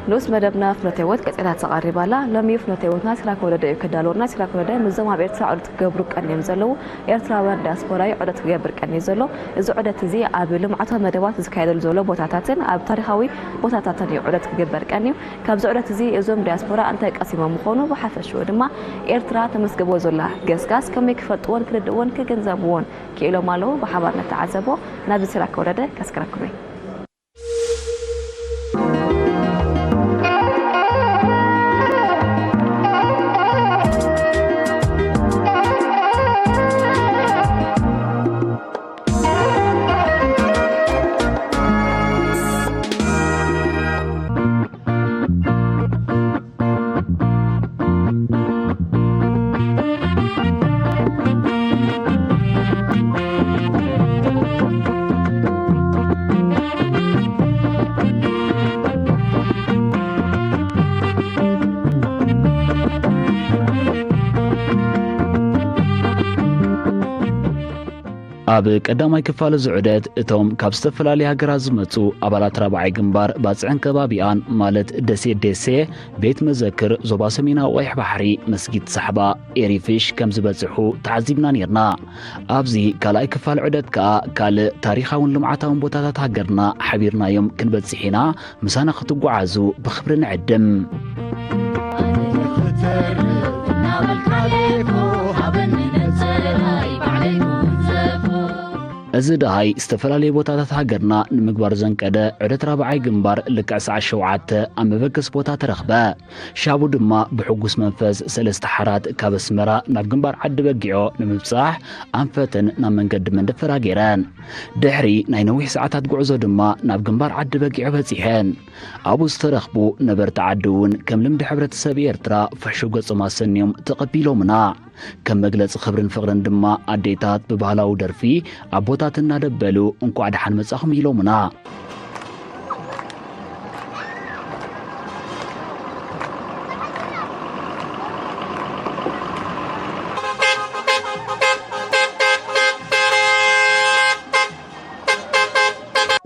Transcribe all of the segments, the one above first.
ንኡስ መደብና ፍኖተ ህይወት ቀጺላ ተቐሪባ ኣላ። ሎሚ ፍኖተ ህይወትና ሲራክ ወለደ እዩ ከዳልወና። ሲራክ ወለደ ምስዞም ኣብ ኤርትራ ዑደት ክገብሩ ቀንዮም ዘለዉ ኤርትራውያን ዲያስፖራ እዩ ዑደት ክገብር ቀንዩ ዘሎ። እዚ ዑደት እዚ ኣብ ልምዓታዊ መደባት ዝካየደሉ ዘሎ ቦታታትን ኣብ ታሪኻዊ ቦታታትን እዩ ዑደት ክግበር ቀንዩ። ካብዚ ዑደት እዚ እዞም ዲያስፖራ እንታይ ቀሲሞም ምኾኑ፣ ብሓፈሽኡ ድማ ኤርትራ ተመስግቦ ዘላ ገስጋስ ከመይ ክፈልጥዎን ክርድእዎን ክግንዘብዎን ክኢሎም ኣለዉ። ብሓባር ነተዓዘቦ። ናብዚ ሲራክ ወለደ ከስክረኩም እየ። ኣብ ቀዳማይ ክፋል እዚ ዑደት፣ እቶም ካብ ዝተፈላለያ ሃገራት ዝመጹ ኣባላት ራብዓይ ግንባር ባጽዕን ከባቢኣን፣ ማለት ደሴት ዴሴ፣ ቤት መዘክር ዞባ ሰሜናዊ ቀይሕ ባሕሪ፣ መስጊድ ሳሕባ፣ ኤሪፊሽ ከም ዝበጽሑ ተዓዚብና ኔርና። ኣብዚ ካልኣይ ክፋል ዑደት ከኣ፣ ካልእ ታሪኻውን ልምዓታውን ቦታታት ሃገርና ሓቢርናዮም ክንበጽሕ ኢና። ምሳና ክትጓዓዙ ብኽብሪ ንዕድም። እዚ ደሃይ ዝተፈላለየ ቦታታት ሃገርና ንምግባር ዘንቀደ ዑደት ራብዓይ ግንባር ልክዕ ሰዓት ሸውዓተ ኣብ መበገሲ ቦታ ተረኽበ። ሻቡ ድማ ብሕጉስ መንፈስ ሰለስተ ሓራት ካብ ኣስመራ ናብ ግንባር ዓዲ በጊዖ ንምብጻሕ ኣንፈተን ናብ መንገዲ መንደፈራ ገይረን። ድሕሪ ናይ ነዊሕ ሰዓታት ጉዕዞ ድማ ናብ ግንባር ዓዲ በጊዖ በጺሐን። ኣብኡ ዝተረኽቡ ነበርቲ ዓዲ እውን ከም ልምዲ ሕብረተሰብ ኤርትራ ፍሕሹው ገጾም ኣሰንዮም ተቐቢሎምና። ከም መግለጺ ክብርን ፍቕርን ድማ ኣዴታት ብባህላዊ ደርፊ ኣቦታት እናደበሉ እንቋዕ ደሓን መጻኹም ኢሎምና።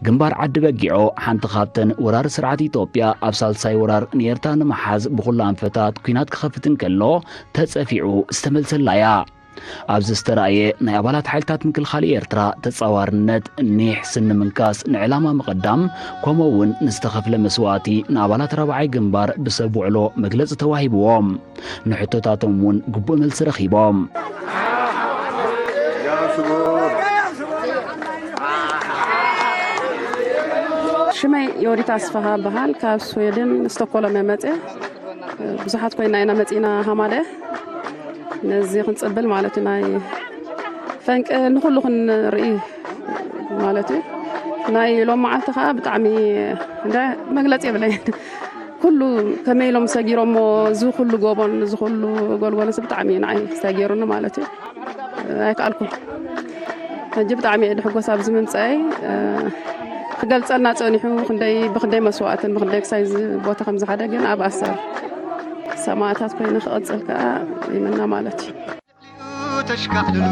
ግንባር ዓዲ በጊዖ ሓንቲ ካብተን ወራሪ ስርዓት ኢትዮጵያ ኣብ ሳልሳይ ወራር ንኤርትራ ንምሓዝ ብኹሉ ኣንፈታት ኲናት ክኸፍት እንከሎ ተጸፊዑ ዝተመልሰላ እያ። ኣብዚ ዝተራእየ ናይ ኣባላት ሓይልታት ምክልኻል ኤርትራ ተጻዋርነት፣ ኒሕ፣ ስኒ ምንካስ፣ ንዕላማ ምቕዳም፣ ከምኡ እውን ንዝተኸፍለ መስዋእቲ ንኣባላት ራብዓይ ግንባር ብሰብ ውዕሎ መግለጺ ተዋሂብዎም። ንሕቶታቶም እውን ግቡእ መልሲ ረኺቦም። ሽመይ ዮዲት ኣስፋሃ በሃል፣ ካብ ስዌድን ስቶኮሎም እየ መጽየ። ብዙሓት ኮይና ኢና መጺና ሃማደ። ነዚ ክንጽብል ማለት እዩ፣ ናይ ፈንቂ ንኹሉ ክንርኢ ማለት እዩ። ናይ ሎም መዓልቲ ከኣ ብጣዕሚ እንዳ መግለጺ የብለይን። ኩሉ ከመይ ኢሎም ሰጊሮሞ፣ እዚ ኩሉ ጎቦን እዚ ኩሉ ጎልጎለስ ብጣዕሚ እዩ ንዓይ ሰጊሩኒ ማለት እዩ። ኣይከኣልኩን። ሕጂ ብጣዕሚ እየ ድሕጎስ ኣብዚ ምምፀአይ። እ፣ ክገልፀልና ፀኒሑ ክንደይ፣ ብክንደይ መስዋእትን ብክንደይ ክሳይ እዚ ቦታ ከም ዝሓደ ግን ኣብ ኣሰር ሰማእታት ኮይነ ክቐፅል ከዓ ይምነ ማለት እዩ። ተሽካዕልሉ፣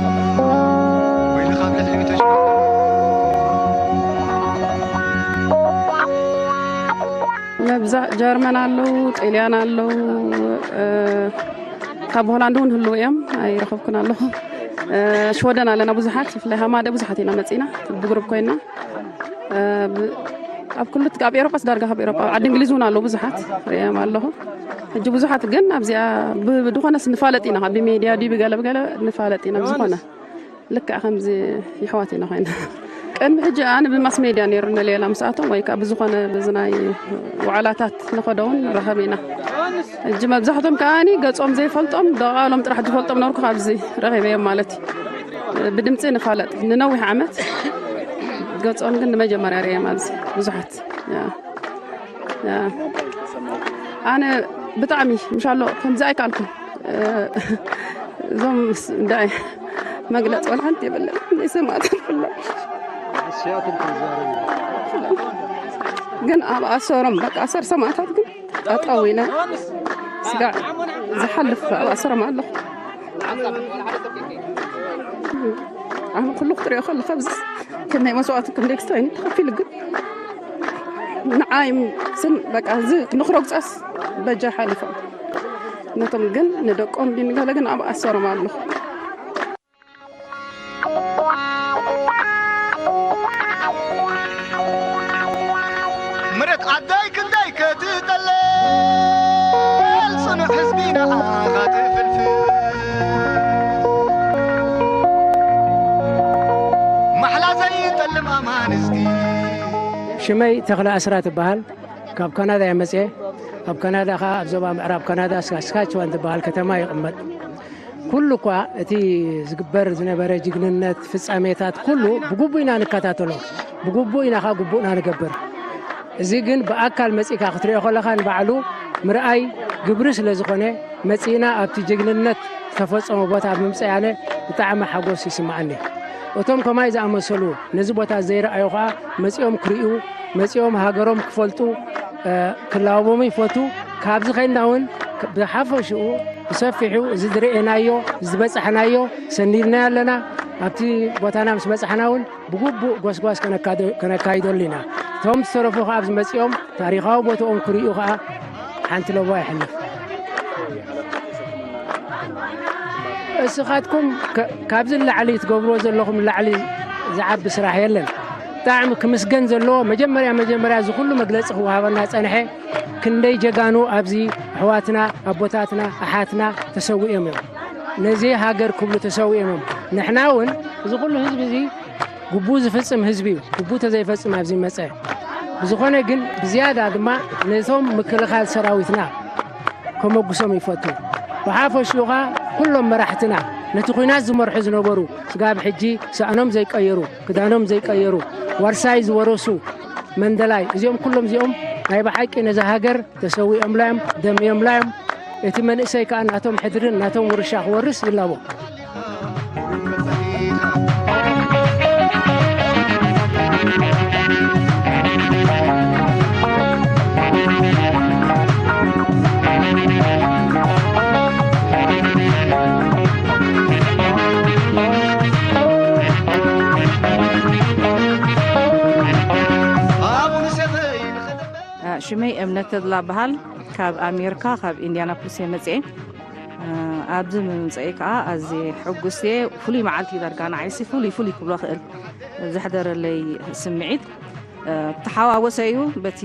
ወይልኻ ኣብ ልዕሊኡ ተሽካዕልሉ። መብዛሕ ጀርመን ኣለዉ፣ ጥልያን ኣለዉ፣ እ፣ ካብ ሆላንድ እውን ህልው እዮም፣ ኣይረኸብኩን ኣለኹ። እ፣ ሽወደን ኣለና ብዙሓት፣ ብፍላይ ሃማደ ብዙሓት ኢና መፂና፣ ብግሩፕ ኮይና። እ፣ ብ-፣ ኣብ ኩሉ ትካ-፣ ኣብ ኤሮጳስ ዳርጋ ካብ ኤሮጳ፣ ዓዲ እንግሊዝ እውን ኣለዉ ብዙሓት፣ ርእዮም ኣለኹ። ሕጂ ብዙሓት ግን ኣብዚኣ ብ-፣ ብድኾነስ ንፋለጥ ኢና፣ ካብ ብሜድያ ድዩ ብገለ ብገለ ንፋለጥ ኢና፣ ብዝኾነ። ልክዕ ከምዚ ይሕዋት ኢና ኮይና። ቅድሚ ሕጂ ኣነ ብማስ ሜድያ ነይሩኒ ሌላ ምስኣቶም ወይ ከዓ ብዝኾነ ብዚ ናይ ዋዕላታት ንኸዶ እውን ንራኸብ ኢና። ሕጂ መብዛሕቶም ከዓኒ ገጾም ዘይፈልጦም፣ ደቓሎም ጥራሕ ዝፈልጦም ነበርኩ፣ ካብዚ ረኺበዮም ማለት እዩ። ብድምጺ ንፋለጥ ንነዊሕ ዓመት፣ ገጾም ግን ንመጀመርያ ርእዮም ኣብዚ ብዙሓት። ያ። ያ። ኣነ ብጣዕሚ ምሻሎ ከምዚ ኣይከኣልኩን። እ፣ እዞም ስ-፣ እንታይ መግለጺ ወላ ሓንቲ የብለን። ናይ ሰማእታት ኩሎም። ግን ኣብ ኣሰሮም፣ በቃ፣ ኣሰር ሰማእታት ግን ጠጠው ኢለ ስጋዕ ዝሓልፍ ኣብ ኣሰሮም ኣለኹ። ኣነ ኩሉ ክትሪኦ ከለኻ፣ ኣብዚ ክንደይ መስዋእቲ፣ ክንደይ ክስታይ ተኸፊሉ፣ ግን ንዓይም ስን በቃ እዚ ንኽረግጾስ በጃ ሓሊፎም። ነቶም ግን ንደቆም ቢንገለ ግን ኣብ ኣሰሮም ኣለኹ። ምረት ዓዳይ ክንደይ ከትጠለል ጽኑዕ ህዝቢ ንዓኻ ትፍልፍል። ማሕላ ዘይጠልም ኣማን እስኪ ሽመይ ተኽለ ኣስራት እበሃል። ካብ ካናዳ እየ መፅየ። ኣብ ካናዳ ከዓ ኣብ ዞባ ምዕራብ ካናዳ ሳስካችዋን ትበሃል ከተማ ይቕመጥ። ኩሉ እኳ እቲ ዝግበር ዝነበረ ጅግንነት ፍጻሜታት ኩሉ ብግቡእ ኢና ንከታተሎ፣ ብግቡእ ኢና ከዓ ግቡእና ንገብር። እዚ ግን ብኣካል መፂእካ ክትሪኦ ከለኻ ንባዕሉ ምርኣይ ግብሪ ስለ ዝኾነ መፂእና ኣብቲ ጅግንነት ዝተፈፀመ ቦታ ብምፅኣይ ኣነ ብጣዕሚ ሓጎስ ይስምዓኒ። እቶም ከማይ ዝኣመሰሉ ነዚ ቦታ ዘይረኣዩ ከዓ መፂኦም ክርእዩ፣ መፂኦም ሃገሮም ክፈልጡ ክላወቦም ይፈቱ። ካብዚ ኸይንና እውን ብሓፈሽኡ ብሰፊሑ እዚ ዝረኤናዮ ዝበፃሕናዮ ሰኒድናዮ ኣለና። ኣብቲ ቦታና ምስ በፃሕና እውን ብግቡእ ጎስጓስ ከነካይደሉ ኢና። እቶም ዝተረፉ ከዓ ኣብዚ መፂኦም ታሪኻዊ ቦትኦም ክርእዩ ከዓ ሓንቲ ለዋ ይሕልፍ። እስኻትኩም ካብዚ ላዕሊ ትገብርዎ ዘለኹም ላዕሊ ዝዓቢ ስራሕ የለን። ብጣዕሚ ክምስገን ዘለዎ መጀመርያ መጀመርያ እዚ ኩሉ መግለፂ ክወሃበና ፀንሐ። ክንደይ ጀጋኑ ኣብዚ ኣሕዋትና ኣቦታትና ኣሓትና ተሰዊኦም እዮም። ነዚ ሃገር ክብሉ ተሰዊኦም እዮም። ንሕና እውን እዚ ኩሉ ህዝቢ እዚ ግቡእ ዝፍጽም ህዝቢ እዩ። ግቡእ ተዘይፈጽም ኣብዚ መጸ። ብዝኾነ ግን ብዝያዳ ድማ ነቶም ምክልኻል ሰራዊትና ከመጉሶም ይፈቱ። ብሓፈሽኡ ኸኣ ኩሎም መራሕትና ነቲ ኲናት ዝመርሑ ዝነበሩ ስጋብ ሕጂ ሳእኖም ዘይቀየሩ ክዳኖም ዘይቀየሩ ዋርሳይ ዝወረሱ መንደላይ እዚኦም ኩሎም እዚኦም ናይ ብሓቂ ነዛ ሃገር ተሰዊኦምላ እዮም፣ ደምዮምላ እዮም። እቲ መንእሰይ ከኣ ናቶም ሕድርን ናቶም ውርሻ ክወርስ ይላቦ። ሽመይ እምነት ተድላ በሃል ካብ ኣሜሪካ ካብ ኢንዲያናፖሊስ እየ መፅኤ። ኣብዚ ምምፀኤ ከዓ ኣዝየ ሕጉስ እየ። ፍሉይ መዓልቲ እዩ ዳርጋ ንዓይሲ ፍሉይ ፍሉይ ክብሎ ክእል ዘሕደረለይ ስምዒት ተሓዋወሰ እዩ። በቲ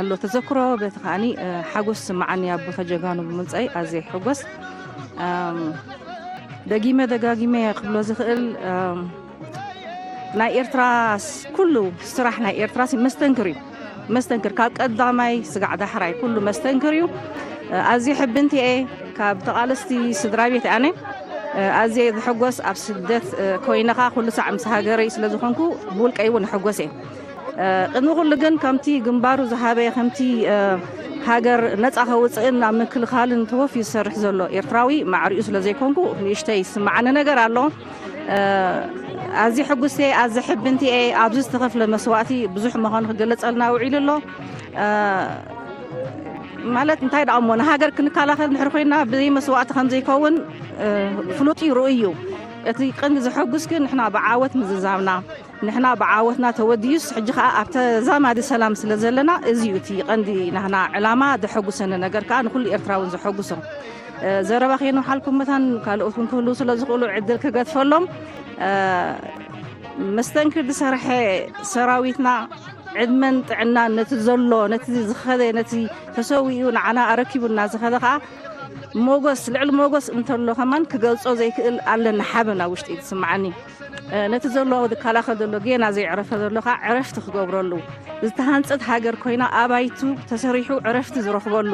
ኣሎ ተዘክሮ በቲ ከዓኒ ሓጎስ ስምዓኒ ኣቦ ከጀጋኑ ብምምፀኤ ኣዝየ ሕጎስ። ደጊመ ደጋጊመ ክብሎ ዝኽእል ናይ ኤርትራ ኩሉ ስራሕ ናይ ኤርትራ መስተንክር እዩ። መስተንክር ካብ ቀዳማይ ስጋዕ ዳሕራይ ኩሉ መስተንክር እዩ። ኣዝየ ሕብንቲ እየ ካብ ተቓለስቲ ስድራ ቤት ኣነ ኣዝየ ዝሕጎስ ኣብ ስደት ኮይነ ኸዓ ኩሉ ሳዕ ምስ ሃገረይ ስለ ዝኾንኩ ብውልቀይ እውን እሕጎስ እየ። ቅድሚ ኩሉ ግን ከምቲ ግንባሩ ዝሃበ ከምቲ ሃገር ነፃ ከውፅእን ኣብ ምክልኻልን ተወፊዩ ዝሰርሕ ዘሎ ኤርትራዊ ማዕሪኡ ስለ ዘይኮንኩ ንእሽተይ ዝስምዓኒ ነገር ኣሎ። ኣዝየ ሕጉስቲ እየ፣ ኣዝየ ሕብንቲ እየ። ኣብዚ ዝተኸፍለ መስዋእቲ ብዙሕ ምዃኑ ክግለፀልና ውዒሉ ኣሎ። ማለት እንታይ ደኣ እሞ ንሃገር ክንከላኸል እንድሕር ኮይና ብዘይ መስዋእቲ ከም ዘይከውን ፍሉጥ እዩ፣ ርኡይ እዩ። እቲ ቀንዲ ዘሐጉስ ግን ንሕና ብዓወት ምዝዛምና፣ ንሕና ብዓወትና ተወዲዩስ ሕጂ ከኣ ኣብ ተዛማዲ ሰላም ስለ ዘለና እዚ እዩ እቲ ቀንዲ ናህና ዕላማ። ዘሐጉሰኒ ነገር ከኣ ንኹሉ ኤርትራውን ዘሐጉሶ። ዘረባ ከይንውሓልኩም መታን ካልኦት እውን ክህልዉ ስለ ዝኽእሉ ዕድል ክገድፈሎም። መስተንክር ዝሰርሐ ሰራዊትና ዕድመን ጥዕናን ነቲ ዘሎ ነቲ ዝኸደ ነቲ ተሰዊኡ ንዓና ኣረኪቡና ዝኸደ ከዓ ሞጎስ ልዕሊ ሞጎስ እንተሎ ከማን ክገልጾ ዘይክእል ኣለና ሓበን ኣብ ውሽጢ ዝስምዓኒ። ነቲ ዘሎ ዝከላኸል ዘሎ ጌና ዘይዕረፈ ዘሎ ከዓ ዕረፍቲ ክገብረሉ ዝተሃንጸት ሃገር ኮይና ኣባይቱ ተሰሪሑ ዕረፍቲ ዝረኽበሉ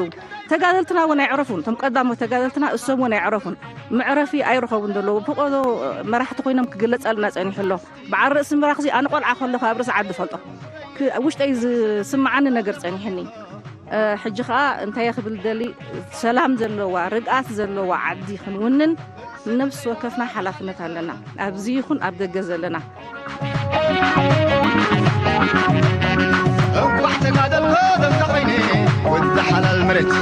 ተጋደልትና እውን ኣይዕረፉን። እቶም ቀዳሞት ተጋደልትና እሶም እውን ኣይዕረፉን። መዕረፊ ኣይረኸቡን ዘለዉ ብቆዶ መራሕቲ ኮይኖም ክግለጸልና ጸኒሑ ኣሎ። በዓል ርእሲ ምራኽዚ ኣነ ቆልዓ ከለኹ ኣብ ርእሲ ዓዲ ፈልጦ ውሽጠይ ዝስምዓኒ ነገር ጸኒሕኒ። ሕጂ ኸኣ እንታይ ክብል ደሊ ሰላም ዘለዋ ርግኣት ዘለዋ ዓዲ ክንውንን ነብሲ ወከፍና ሓላፍነት ኣለና። ኣብዚ ይኹን ኣብ ደገ ዘለና። እንኳዕ ተጋደልኮ በምተ ኮይነ ወዲ ሓላል መሬት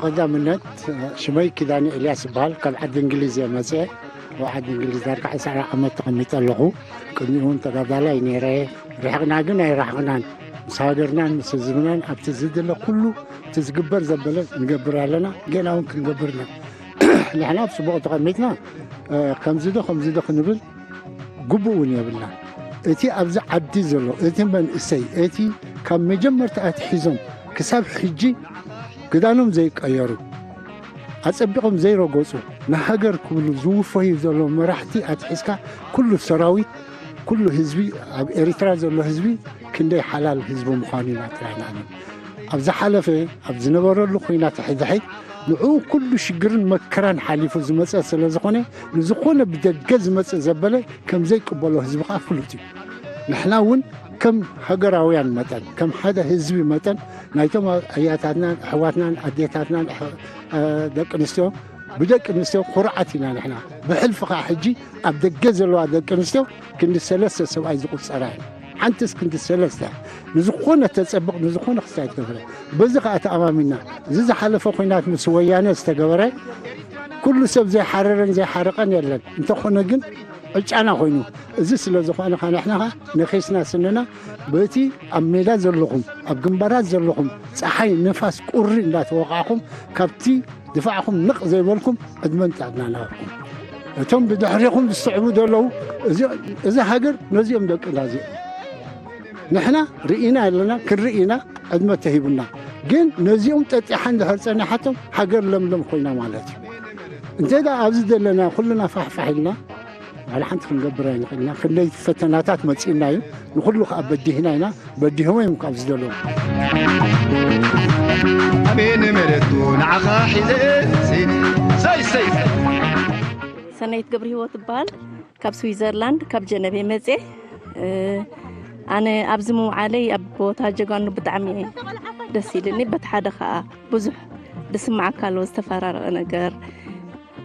ቀዳምነት ሽመይ ኪዳነ ኤልያስ ይበሃል። ካብ ዓዲ እንግሊዝ እየ መፅአ። ኣብ ዓዲ እንግሊዝ ዳርጋ ዕስራ ዓመት ተቐሚጠ ኣለኹ። ቅድሚኡ እውን ተጋዳላይ ነይረ። ርሕቕና ግን ኣይረሓቕናን። ምስ ሃገርናን ምስ ህዝብናን ኣብቲ ዝድለ ኩሉ እቲ ዝግበር ዘበለ ንገብር ኣለና። ገና እውን ክንገብር ኢና። ንሕና ኣብ ፅቡቕ ተቐሚጥና ከምዚ ዶ ከምዚ ዶ ክንብል ግቡእ እውን የብልና። እቲ ኣብዚ ዓዲ ዘሎ እቲ መንእሰይ እቲ ካብ መጀመርታ ኣትሒዞም ክሳብ ሕጂ ክዳኖም ዘይቀየሩ፣ ኣጸቢቖም ዘይረገጹ፣ ንሃገር ክብሉ ዝውፈዩ ዘለዉ መራሕቲ ኣትሒዝካ ኩሉ ሰራዊት፣ ኩሉ ህዝቢ፣ ኣብ ኤሪትራ ዘሎ ህዝቢ ክንደይ ሓላል ህዝቢ ምዃኑ ኢና ጥራይ ንኣምን። ኣብ ዝሓለፈ ኣብ ዝነበረሉ ኲናት ሕድሕድ ንዕኡ ኩሉ ሽግርን መከራን ሓሊፉ ዝመጸ ስለ ዝኾነ፣ ንዝኾነ ብደገ ዝመጽእ ዘበለ ከም ዘይቅበሎ ህዝቢ ከኣ ፍሉጥ እዩ። ንሕና እውን ከም ሃገራውያን መጠን፣ ከም ሓደ ህዝቢ መጠን፣ ናይቶም ኣያታትናን ኣሕዋትናን ኣዴታትናን ኣሕ-፣ እ፣ ደቂ ኣንስትዮ፣ ብደቂ ኣንስትዮ ኩርዓት ኢና ንሕና። ብሕልፊ ከኣ ሕጂ ኣብ ደገ ዘለዋ ደቂ ኣንስትዮ ክንዲ ሰለስተ ሰብኣይ ዝቑጸራ እየን። ሓንትስ ክንዲ ሰለስተ። ንዝኾነ ተጸብቕ፣ ንዝኾነ ክስታይ ትገብረ። በዚ ከኣ ተኣማሚና፣ እዚ ዝሓለፈ ኲናት ምስ ወያነ ዝተገበረ፣ ኩሉ ሰብ ዘይሓረረን ዘይሓረቐን የለን። እንተኾነ ግን ዕጫና ኮይኑ፣ እዚ ስለ ዝኾነ ኸዓ ንሕና ኸዓ ነኺስና ስንና በቲ ኣብ ሜዳ ዘለኹም፣ ኣብ ግንባራት ዘለኹም፣ ጸሓይ፣ ንፋስ፣ ቁሪ እንዳተወቃዕኹም፣ ካብቲ ድፋዕኹም ንቕ ዘይበልኩም፣ ዕድመን ጥዕናን ይሃብኩም። እቶም ብድሕሪኹም ዝስዕቡ ዘለዉ፣ እዚ፣ እዚ ሃገር ነዚኦም ደቅና እዚኦም። ንሕና ርኢና ኣለና፣ ክንርኢ ኢና፣ ዕድመ ተሂቡና። ግን ነዚኦም ጠጢሓ እንድሕር ጸኒሓቶም፣ ሃገር ለምለም ኮይና ማለት እዩ። እንተ ደኣ ኣብዚ ዘለና ኩልና ፋሕፋሕ ኢልና፣ ዋላ ሓንቲ ክንገብር ኣይንኽእልና። ክንደይ ፈተናታት መጺእና እዩ። ንኹሉ ከኣ በዲህና ኢና። በዲሆም እዮም ካብዚ ዘለዉ። ኣሜን መረቱ ንዓኻ ሒዘ ሰይ፣ ሰይ፣ ሰይ። ሰናይት ገብረ ህይወት እበሃል። ካብ ስዊዘርላንድ፣ ካብ ጀነቭ እየ መጽየ። እ፣ ኣነ ኣብዚ ምውዓለይ ኣብ ቦታ ጀጋኑ ብጣዕሚ ደስ ኢልኒ። በቲ ሓደ ከኣ ብዙሕ ዝስምዓካ ኣሎ፣ ዝተፈራረቐ ነገር።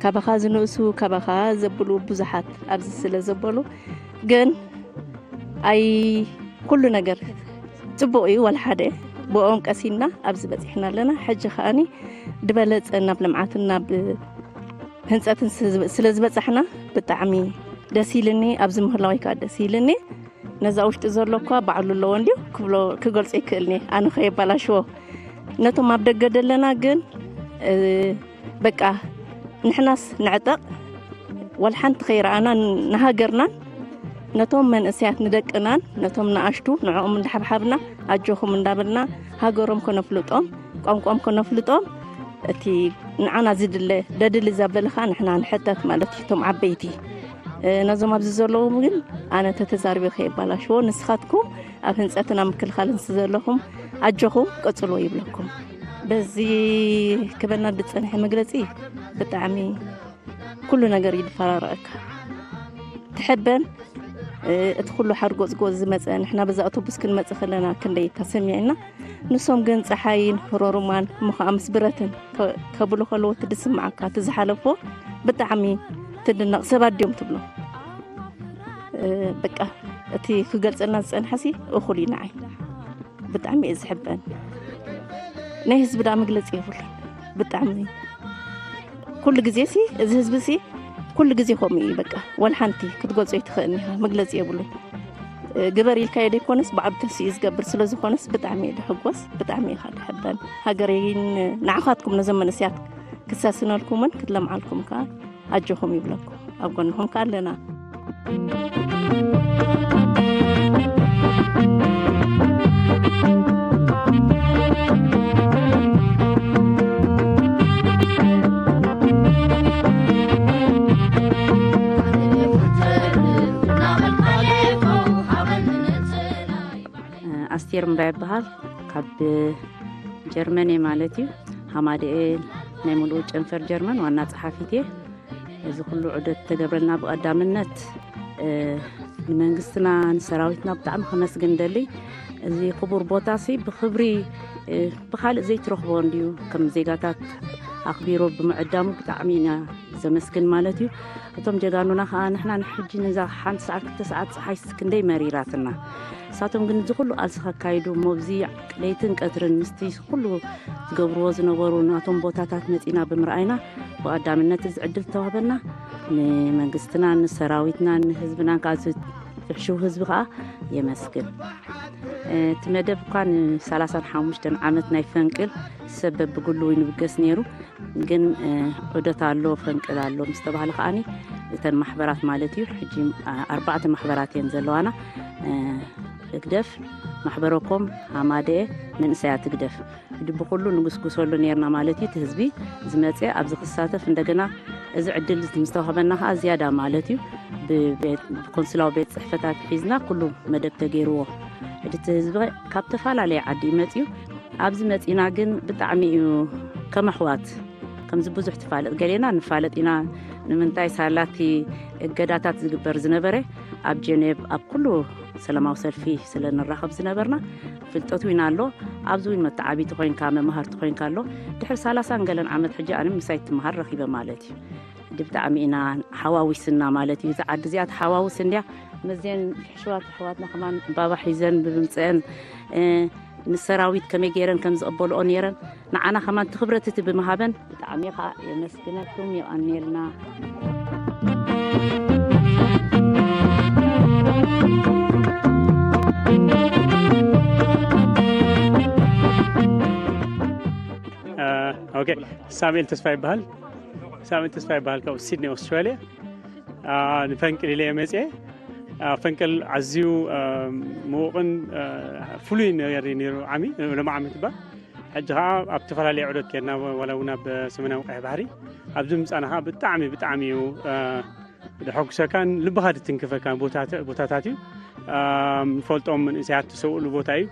ካባኻ ዝንእሱ፣ ካባኻ ዘብሉ ብዙሓት ኣብዚ ስለ ዘበሉ፣ ግን ኣይ፣ ኩሉ ነገር ጽቡቕ እዩ፣ ዋላ ሓደ ብኦም ቀሲንና ኣብዚ በጺሕና ኣለና። ሕጂ ከኣኒ ዝበለጸ ናብ ልምዓትን ናብ ህንጸትን ስለ ዝበጻሕና ብጣዕሚ ደስ ኢልኒ። ኣብዚ ምህላወይ ከኣ ደስ ኢልኒ። ነዛ ውሽጢ ዘሎ እኳ ባዕሉ ኣለዎ እንድዩ ክብሎ፣ ክገልጾ ይክእልኒ፣ ኣነ ከየባላሽዎ። ነቶም ኣብ ደገ ደለና ግን፣ እ፣ በቃ ንሕናስ ንዕጠቕ፣ ወላ ሓንቲ ከይረኣና ንሃገርናን ነቶም መንእሰያት ንደቅናን ነቶም ንኣሽቱ ንዕኦም እንዳሓብሓብና ኣጆኹም እንዳበልና ሃገሮም ከነፍልጦም ቋንቋም ከነፍልጦም እቲ ንዓና ዝድለ ደድሊ ዘበልኻ ንሕና ንሕተት ማለት እዩ። እቶም ዓበይቲ፣ እ፣ ነዞም ኣብዚ ዘለዉ ግን ኣነ ተተዛሪበ ከየባላሽዎ፣ ንስኻትኩም ኣብ ህንጸትን ኣብ ምክልኻልን ስለ ዘለኹም ኣጆኹም ቀጽልዎ ይብለኩም። በዚ ክበና ዝጸንሐ መግለጺ ብጣዕሚ ኩሉ ነገር እዩ ዝፈራረቐካ። ትሕበን፣ እ፣ እቲ ኩሉ ሓርጎጽጎጽ ዝመጸ፣ ንሕና በዛ ኣውቶቡስ ክንመጽእ ከለና ክንደይ ተሰሚዕና። ንሶም ግን ጸሓይን ሮሩማን እሞ ኸኣ ምስ ብረትን ከ-፣ ከብሉ ከለዉ እቲ ዝስምዓካ፣ እቲ ዝሓለፎ ብጣዕሚ ትድነቕ። ሰባት ድዮም ትብሎ። እ፣ በቃ እቲ ክገልጸልና ዝጸንሐሲ እኹል እዩ ንዓይ። ብጣዕሚ እየ ዝሕበን። ናይ ህዝቢ ደኣ መግለጺ የብሉን። ብጣዕሚ ኩሉ ግዜ ሲ፣ እዚ ህዝቢ ሲ፣ ኩሉ ግዜ ከምኡ እዩ። በቃ ወላ ሓንቲ ክትገልጾ ኣይትኽእልን ኢኻ፣ መግለጺ የብሉን። እ፣ ግበር ኢልካዮ ዘይኮነስ፣ ብዓብ ተስኡ ዝገብር ስለ ዝኾነስ፣ ብጣዕሚ እየ ድሕጎስ፣ ብጣዕሚ ኢኻ ድሕበን። ሃገረይን ንዓኻትኩም ነዞም መንእሰያት ክሰስነልኩምን ክትለምዓልኩም ከኣ ኣጆኹም ይብለኩም፣ ኣብ ጎንኹም ከኣ ኣለና። ኣስቴር እምባ ይበሃል። ካብ ጀርመን እየ ማለት እዩ። ሃማደኤል ናይ ሙሉእ ጨንፈር ጀርመን ዋና ጸሓፊት እየ። እዚ ኩሉ ዑደት ተገብረልና ብቐዳምነት፣ እ፣ ንመንግስትና ንሰራዊትና ብጣዕሚ ከመስግን ደሊ። እዚ ክቡር ቦታሲ ብኽብሪ፣ እ፣ ብኻልእ ዘይትረኽቦ እንድዩ። ከም ዜጋታት ኣኽቢሩ ብምዕዳሙ ብጣዕሚ ኢና ዘመስግን ማለት እዩ። እቶም ጀጋኑና ከዓ ንሕና ንሕጂ ንዛ ሓንቲ ሰዓት ክልተ ሰዓት ፀሓይ ክንደይ መሪራትና፣ እሳቶም ግን እዚ ኩሉ ቃልሲ ከካይዱ እሞ ኣብዚ ለይትን ቀትርን ምስቲ ኩሉ ዝገብርዎ ዝነበሩ ናቶም ቦታታት መፂና ብምርኣይና ብቐዳምነት እዚ ዕድል ዝተዋህበና ንመንግስትና ንሰራዊትና ንህዝብናን ከዓ እዚ ፍሕሽው ህዝቢ ከዓ የመስግን። እቲ መደብ እኳ ን35 ዓመት ናይ ፈንቅል ሰብ በብግሉ ይንብገስ ነይሩ። ግን ዑደት ኣሎ ፈንቅል ኣሎ ምስ ተባህለ ከዓኒ እተን ማሕበራት ማለት እዩ። ሕጂ ኣርባዕተ ማሕበራት እየን ዘለዋና። ህግደፍ፣ ማሕበረኮም፣ ሃማደኤ፣ መንእሰያት ህግደፍ። ብኩሉ ንጉስጉሰሉ ነርና ማለት እዩ። እቲ ህዝቢ ዝመፀ ኣብዚ ክሳተፍ እንደገና እዚ ዕድል ምስ ተዋህበና ከዓ ዝያዳ ማለት እዩ ብቤት- ብኮንስላዊ ቤት ፅሕፈታት ሒዝና ኩሉ መደብ ተገይርዎ። ሕጂ እቲ ህዝቢ ካብ ተፈላለየ ዓዲ እዩ መፅዩ። ኣብዚ መፂና ግን ብጣዕሚ እዩ ከም ኣሕዋት ከምዚ ብዙሕ ትፋለጥ ገሌና ንፋለጥ ኢና። ንምንታይ ሳላቲ እገዳታት ዝግበር ዝነበረ ኣብ ጀኔቭ ኣብ ኩሉ ሰላማዊ ሰልፊ ስለ ንራኸብ ዝነበርና ፍልጠት እውን ኣሎ። ኣብዚ እውን መተዓቢቲ ኮይንካ መምሃርቲ ኮይንካ ኣሎ። ድሕሪ ሰላሳን ገለን ዓመት ሕጂ ኣነ ምሳይ ትመሃር ረኺበ ማለት እዩ። ብጣዕሚ ኢና ሓዋዊስና ማለት እዩ። እዛ ዓዲ እዚኣ ተሓዋውስ እንድያ። መዝየን ሕሽዋት ኣሕዋትና ከማን ባባ ሒዘን ብምምፅአን ንሰራዊት ከመይ ገይረን ከም ዝቕበልኦ ነይረን ንዓና ከማን ትኽብረት እቲ ብምሃበን ብጣዕሚ ከዓ የመስግነኩም። የቐንየልና። ኦኬ፣ ሳሙኤል ተስፋ ይበሃል። ሳሙኤል ተስፋ ይበሃል፣ ካብ ሲድኒ ኦስትራልያ። ንፈንቅል ኢለ መፅኤ። ፈንቅል ኣዝዩ ምውቕን ፍሉይ ነገር እዩ ነይሩ። ዓሚ ሎም ዓሚ ትባል። ሕጂ ከዓ ኣብ ዝተፈላለዩ ዑደት ከድና፣ ዋላ እውን ኣብ ሰሜናዊ ቀይሕ ባሕሪ ኣብዚ ምፃና ከዓ ብጣዕሚ ብጣዕሚ እዩ ደሐጉሰካን ልብኻ ድትንክፈካን ቦታታት እዩ። ንፈልጦም መንእሰያት ትሰውእሉ ቦታ እዩ።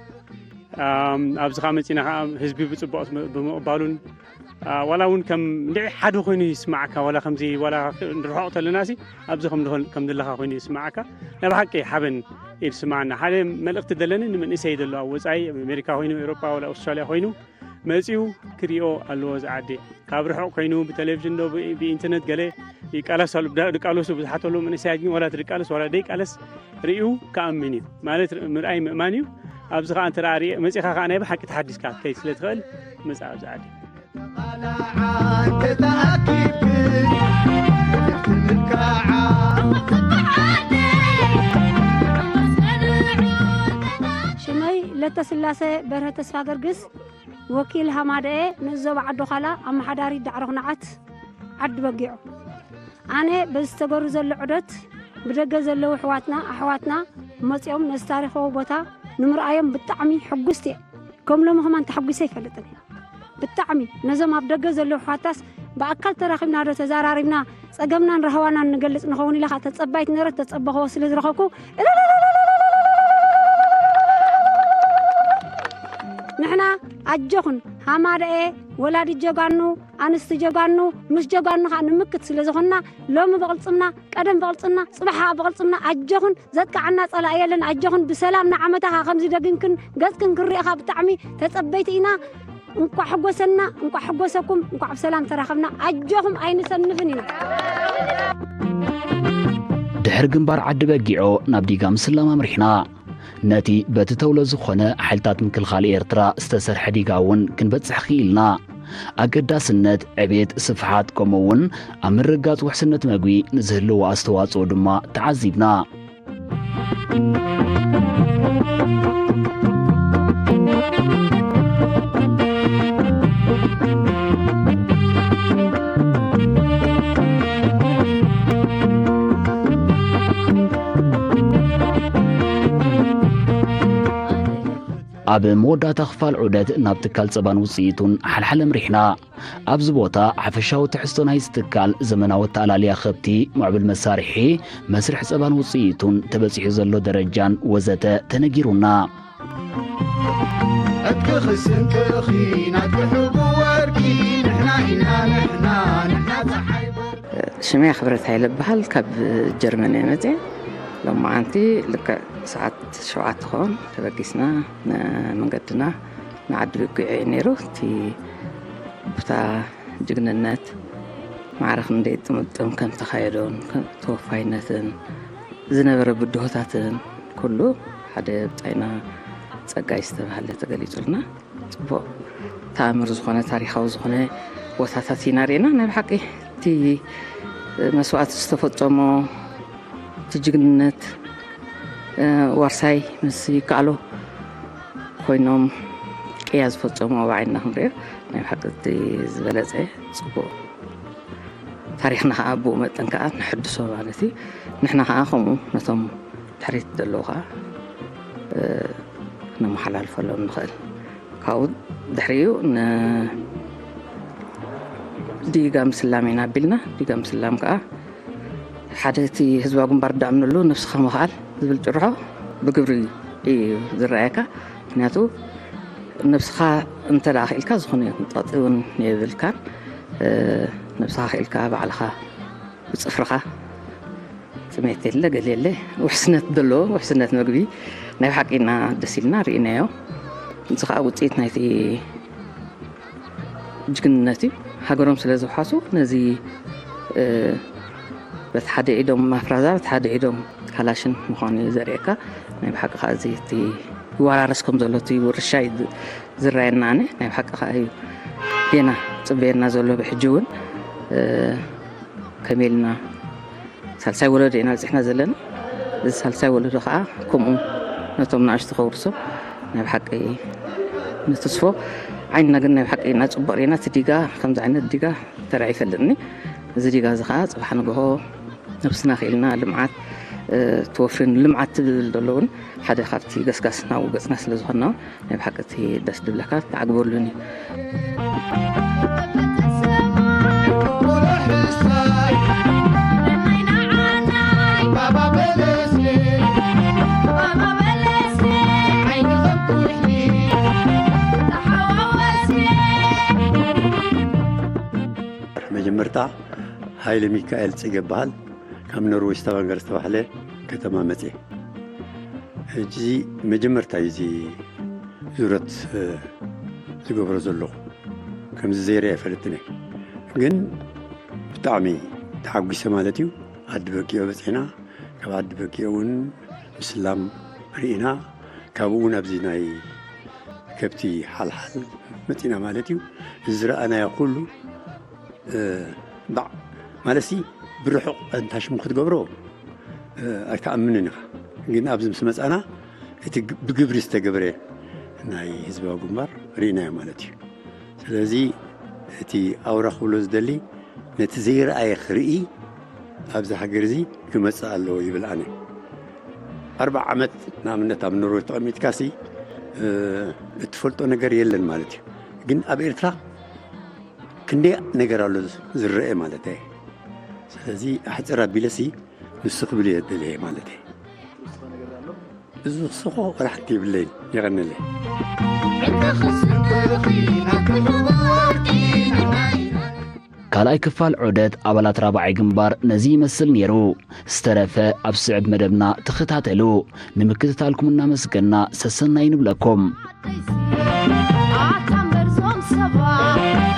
ኣብዚ ከዓ መፂና ከዓ ህዝቢ ብፅቡቅ ብምቕባሉን ዋላ እውን ከም እንድዒ ሓደ ኮይኑ ይስማዓካ። ዋላ ከምዚ ዋላ ንርሕቕ ተለና ሲ ኣብዚ ከም ዘለኻ ኮይኑ ይስማዓካ። ናይ ብሓቂ ሓበን ይስማዓና። ሓደ መልእክቲ ደለኒ ንመንእሰይ ዘሎ ኣብ ወፃኢ ኣብ ኣሜሪካ ኮይኑ ኤውሮጳ ዋላ ኣውስትራልያ ኮይኑ መፂኡ ክሪኦ ኣለዎ እዚ ዓዲ። ካብ ርሑቕ ኮይኑ ብቴሌቪዥን ዶ ብኢንተርነት ገለ ይቃለስ ኣሎ። ድቃለሱ ብዙሓት ኣለዉ መንእሰያት ግን ዋላ ትቃለስ ዋላ ደይቃለስ ርእዩ ክኣምን እዩ ማለት ምርኣይ ምእማን እዩ። ኣብዚ ከዓ እንተ ርእ መፂኻ ከዓ ናይ ብሓቂ ተሓዲስካ ትከይድ ስለ ትኽእል ምፃእ ኣብዚ ዓዲ። ሽመይ ለተስላሴ በርሀ ተስፋ ገርግስ ወኪል ሃማደኤ ንእስ ዞባ ዓዲ ዃላ ኣመሓዳሪ ዳዕሮ ኹናዓት ዓዲ በጊዖ። ኣነ በዚ ዝተገሩ ዘሎ ዑደት ብደገ ዘለዉ ኣሕዋትና ኣሕዋትና መፂኦም ነዚ ታሪኻዊ ቦታ ንምርኣዮም ብጣዕሚ ሕጉስቲ እየ። ከም ሎሚ ከማን ተሓጒሰ ኣይፈልጥን እየ። ብጣዕሚ ነዞም ኣብ ደገ ዘለዉ ኣሕዋትናስ ብኣካል ተራኺብና ዶ ተዛራሪብና ጸገምናን ራህዋናን ንገልጽ ንኸውን ኢላ ኸኣ ተጸባይት ነይረ ተጸበኽዎ ስለ ዝረኸብኩ ንሕና ኣጆኹን ሃማደኤ ወላዲት ጀጋኑ ኣንስቲ ጀጋኑ ምስ ጀጋኑ ኸኣ ንምክት ስለ ዝኾንና ሎሚ ብቕልጽምና ቀደም ብቕልጽምና ጽባሕ ኸኣ ብቕልጽምና ኣጆኹን ዘጥቅዓና ጸላኢ የለን ኣጆኽን ብሰላም ንዓመታ ኸኣ ከምዚ ደጊምክን ገጽክን ክንሪኢ ኸኣ ብጣዕሚ ተጸበይቲ ኢና። እንኳዕ ሕጎሰና እንኳዕ ሕጎሰኩም እንኳዕ ብሰላም ተራኸብና ኣጆኹም ኣይንሰንፍን ኢና። ድሕሪ ግንባር ዓዲ በጊዖ ናብ ዲጋ ምስላም ኣምሪሕና። ነቲ በቲ ተውሎ ዝኾነ ሓይልታት ምክልኻል ኤርትራ ዝተሰርሐ ዲጋ እውን ክንበጽሕ ክኢልና። ኣገዳስነት ዕቤት ስፍሓት ከምኡ እውን ኣብ ምርግጋጽ ውሕስነት መግቢ ንዝህልዎ ኣስተዋጽኦ ድማ ተዓዚብና። ኣብ መወዳእታ ክፋል ዑደት ናብ ትካል ጸባን ውጽኢቱን ሓልሓል ኣምሪሕና። ኣብዚ ቦታ ሓፈሻዊ ትሕዝቶ ናይዚ ትካል፣ ዘመናዊ ኣተኣላልያ ከብቲ፣ ምዕቡል መሳርሒ፣ መስርሕ ጸባን ውጽኢቱን፣ ተበጺሑ ዘሎ ደረጃን ወዘተ ተነጊሩና። ዕጥቅኺ ስንቅኺ ናትኪ ሕቡእ ወርቂ ንሕና ኢና ንሕና ንሕና ጸሓይ በርቂ። ሽመይ ክብረት ሃይለ እበሃል፣ ካብ ጀርመን እየ መፅየ። ሎማዓንቲ ልክዕ ሰዓት ሸውዓተ ክኸውን ተበጊስና ንመንገድና ንዓዲ ብጊዖ እዩ ነይሩ። እቲ ቦታ ጅግንነት ማዕረ ክንደይ ጥምጥም ከም ተኻየዶን ከም ተወፋይነትን ዝነበረ ብድሆታትን ኩሉ ሓደ ብጻይና ጸጋይ ዝተባህለ ተገሊጹልና። ጽቡቕ ተኣምር ዝኾነ ታሪኻዊ ዝኾነ ቦታታት ኢና ርኢና። ናይ ብሓቂ እቲ መስዋእቲ ዝተፈጸሞ እቲ ጅግንነት ዋርሳይ ምስ ይከኣሎ ኮይኖም ቅያ ዝፈጸሙ ኣብ ዓይንና ክንሪኦ ናይ ብሓቂ እቲ ዝበለጸ ጽቡቕ ታሪኽና ከዓ ብኡ መጠን ከዓ ንሕድሶ ማለት እዩ። ንሕና ከዓ ከምኡ ነቶም ድሕሪት ዘለዉ ከዓ ክነመሓላልፈሎም ንኽእል። ካብኡ ድሕሪኡ ንዲጋ ምስላም ኢና ኣቢልና። ዲጋ ምስላም ከዓ ሓደ እቲ ህዝባዊ ግንባር ዳኣምንሉ ነብስኻ ምኽኣል ዝብል ጭርሖ ብግብሪ እዩ ዝረኣየካ። ምክንያቱ ነብስኻ እንተ ደኣ ክኢልካ ዝኾነ ይኹን ጸቕጢ እውን የብልካን። ነብስኻ ክኢልካ ባዕልኻ ብጽፍርኻ ጥሜት የለ ገለ የለ ውሕስነት ዘለዎ ውሕስነት መግቢ ናይ ብሓቂ ኢና ደስ ኢልና ርኢናዮ። እዚ ከዓ ውፅኢት ናይቲ ጅግንነት እዩ። ሃገሮም ስለ ዝውሓሱ ነዚ በቲ ሓደ ኢዶም ማፍራዛ በቲ ሓደ ኢዶም ካላሽን ምዃኑ እዩ ዘርእየካ። ናይ ብሓቂ ከዓ እዚ እቲ ይወራረስ ከም ዘሎ እቲ ውርሻ እዩ ዝረኣየና። ኣነ ናይ ብሓቂ ከዓ እዩ ጌና ፅበየና ዘሎ ብሕጂ እውን ከመይ ኢልና ሳልሳይ ወለዶ ኢና በፂሕና ዘለና። እዚ ሳልሳይ ወለዶ ከዓ ከምኡ ነቶም ንኣሽቱ ከውርሶም ናይ ብሓቂ ንትስፎ ዓይንና ግን ናይ ብሓቂ ኢና ፅቡቅ ርኢና እቲ ዲጋ ከምዚ ዓይነት ዲጋ ተራኢ ይፈልጥኒ። እዚ ዲጋ እዚ ከዓ ፅባሕ ንግሆ ነብስና ክኢልና ልምዓት ተወፍርን ልምዓት ትብል ዘሎ እውን ሓደ ካብቲ ገስጋስ ናብኡ ገፅና ስለ ዝኾንና ናይ ብሓቂ እቲ ደስ ድብለካ ተዓግበሉን እዩ። መጀመርታ ሃይለ ሚካኤል ፅገ በሃል ካብ ኖርወይ ስታቫንገር ዝተባህለ ከተማ መፅየ። ሕጂ መጀመርታ እዩ እዚ ዙረት ዝገብሮ ዘለኹ። ከምዚ ዘይረ ኣይፈልጥን እየ። ግን ብጣዕሚ ተሓጒሰ ማለት እዩ። ዓዲ በጊዖ በፂሕና፣ ካብ ዓዲ በጊዖ እውን ምስላም ርኢና፣ ካብኡ እውን ኣብዚ ናይ ከብቲ ሓልሓል መፂና ማለት እዩ። እዚ ዝረኣናዮ ኩሉ ባዕ ማለትሲ ብርሑቕ እንታ ሽሙ ክትገብሮ ኣይትኣምንን ኢኻ። ግን ኣብዚ ምስ መጻና እቲ ብግብሪ ዝተገብረ ናይ ህዝባዊ ግንባር ርኢናዮ ማለት እዩ። ስለዚ እቲ ኣውራ ክብሎ ዝደሊ ነቲ ዘይረኣየ ክርኢ ኣብዚ ሃገር እዚ ክመጽእ ኣለዎ ይብል ኣነ። ኣርባዓ ዓመት ንኣብነት ኣብ ኖርወይ ተቐሚጥካሲ እትፈልጦ ነገር የለን ማለት እዩ። ግን ኣብ ኤርትራ ክንደይ ነገር ኣሎ ዝረአ ማለት እየ። ስለዚ ኣሕፅር ኣቢለሲ ንሱ ክብል እየ ደልየ ማለት እየ። እዚ ክስኾ ወላ ሓንቲ የብለይን። የቐንለይ። ካልኣይ ክፋል ዑደት ኣባላት ራብዓይ ግንባር ነዚ ይመስል ነይሩ። ዝተረፈ ኣብ ስዕብ መደብና ተኸታተሉ። ንምክትታልኩም እናመስገና ሰሰናይ ንብለኩም። ኣታ እምበርዞም ሰባት